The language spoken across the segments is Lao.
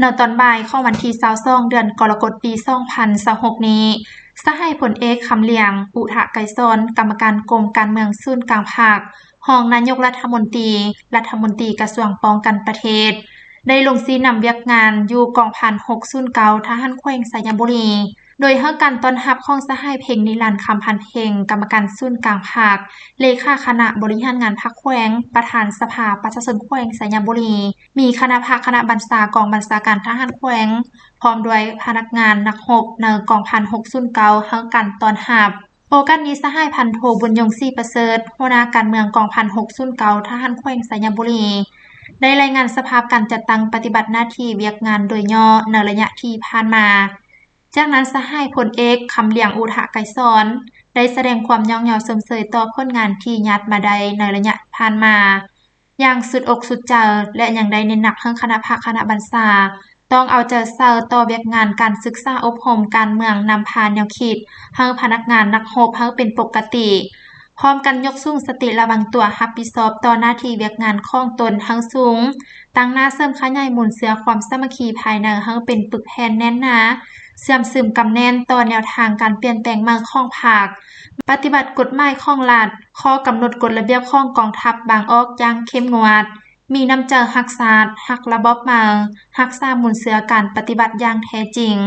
ໃນຕອນບ່າຍຂອງວັນທີຊາວສອງ ເດືອນກໍລະກົດ ປີສອງພັນຊາວຫົກນີ້, ສະຫາຍພົນເອກ ຄຳຫຼຽງ ອຸທະໄກສອນ ກຳມະການກົມການເມືອງສູນກາງພັກ, ຮອງນາຍົກລັດຖະມົນຕີ, ລັດຖະມົນຕີກະຊວງປ້ອງກັນປະເທດ ໄດ້ລົງຊີ້ນຳວຽກງານຢູ່ກອງພັນຫົກສູນເກົ້າ ທະຫານແຂວງໄຊຍະບູລີ ໂດຍໃຫ້ການຕ້ອນຮັບຂອງສະຫາຍ ເພັງນິລັນ ຄຳພັນເພັງ ກຳມະການສູນກາງພັກ, ເລຂາຄະນະບໍລິຫານງານພັກແຂວງ, ປະທານສະພາປະຊາຊົນແຂວງໄຊຍະບູລີ, ມີຄະນະພັກຄະນະບັນຊາກອງບັນຊາການທະຫານແຂວງ ພ້ອມດ້ວຍພະນັກງານນັກຮົບໃນກອງພັນຫົກສູນເກົ້າ ໃຫ້ການຕ້ອນຮັບ. ໂອກາດນີ້ ສະຫາຍພັນໂທ ບຸນຍົງ ສີປະເສີດ ຫົວໜ້າການເມືອງກອງພັນຫົກສູນເກົ້າ ທະຫານແຂວງໄຊຍະບູລີ ໄດ້ລາຍງານສະພາບການຈັດຕັ້ງປະຕິບັດໜ້າທີ່ວຽກງານໂດຍຫຍໍ້ໃນໄລຍະທີ່ຜ່ານມາ. ຈາກນັ້ນ ສະຫາຍພົນເອກ ຄຳຫຼຽງ ອຸທະໄກສອນ ໄດ້ສະແດງຄວາມຍ້ອງຍໍຊົມເຊີຍຕໍ່ຜົນງານທີ່ຍາດມາໄດ້ໃນໄລຍະຜ່ານມາ ຢ່າງສຸດອົກສຸດໃຈ ແລະ ຍັງໄດ້ເນັ້ນໜັກໃຫ້ຄະນະພັກຄະນະບັນຊາ ຕ້ອງເອົາໃຈໃສ່ຕໍ່ວຽກງານການສຶກສາອົບຮົມການເມືອງນຳພາແນວຄິດໃຫ້ພະນັກງານນັກຮົບໃຫ້ເປັນປົກກະຕິ, ພ້ອມກັນຍົກສູງສະຕິລະວັງຕົວຮັບຜິດຊອບຕໍ່ໜ້າທີ່ວຽກງານຂອງຕົນໃຫ້ສູງ, ຕັ້ງໜ້າເສີມຂະຫຍາຍມູນເຊື້ອຄວາມສາມັກຄີພາຍໃນໃຫ້ເປັນປຶກແຜ່ນແໜ້ນໜາ, ເຊື່ອມຊຶມກຳແໜ້ນຕໍ່ແນວທາງການປ່ຽນແປງໃໝ່ຂອງພັກ, ປະຕິບັດກົດໝາຍຂອງລັດ, ຂໍ້ກຳນົດກົດລະບຽບຂອງກອງທັບບາງອອກຢ່າງເຂັ້ມງວດ, ມີນ້ຳໃຈຮັກຊາດ, ຮັກລະບອບໃໝ່, ຮັກສາມູນເຊື້ອການປະຕິບັດຢ່າງແທ້ຈິງ,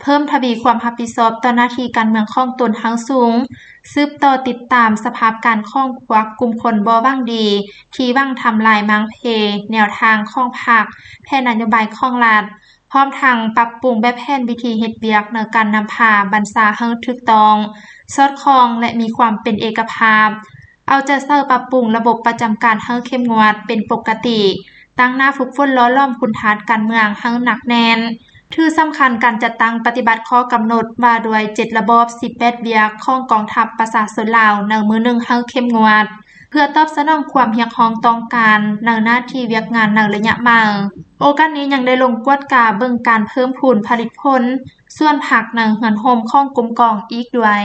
ເພີ່ມທະວີຄວາມຮັບຜິດຊອບຕໍ່ໜ້າທີ່ການເມືອງຂອງຕົນໃຫ້ສູງ, ສືບຕໍ່ຕິດຕາມສະພາບການຂອງພວກກຸ່ມຄົນບໍ່ຫວັງດີ ທີ່ຫວັງທຳລາຍມ້າງເພແນວທາງຂອງພັກ, ແຜນນະໂຍບາຍຂອງລັດ, ພ້ອມທັງປັບປຸງແບບແຜນວິທີເຮັດວຽກໃນການນຳພາບັນຊາໃຫ້ຖືກຕ້ອງ, ສອດຄ່ອງ ແລະ ມີຄວາມເປັນເອກະພາບ, ເອົາໃຈໃສ່ປັບປຸງລະບົບປະຈຳການໃຫ້ເຂັ້ມງວດເປັນປົກກະຕິ, ຕັ້ງໜ້າຝຶກຝົນຫຼໍ່ຫຼອມຄຸນທາດການເມືອງໃຫ້ໜັກແໜ້ນ. ຖືສຳຄັນການຈັດຕັ້ງປະຕິບັດຂໍ້ກຳນົດວ່າດ້ວຍເຈັດລະບອບ ສິບແປດວຽກຂອງກອງທັບປະຊາຊົນລາວໃນມື້ໜຶ່ງໃຫ້ເຂັ້ມງວດ, ເພື່ອຕອບສະໜອງຄວາມຮຽກຮ້ອງຕ້ອງການໃນໜ້າທີ່ວຽກງານໃນໄລຍະໃໝ່. ໂອກາດນີ້ຍັງໄດ້ລົງກວດກາເບິ່ງການເພີ່ມພູນຜະລິດຜົນສວນຜັກໃນເຮືອນຮົ່ມຂອງກຸ່ມກອງອີກດ້ວຍ.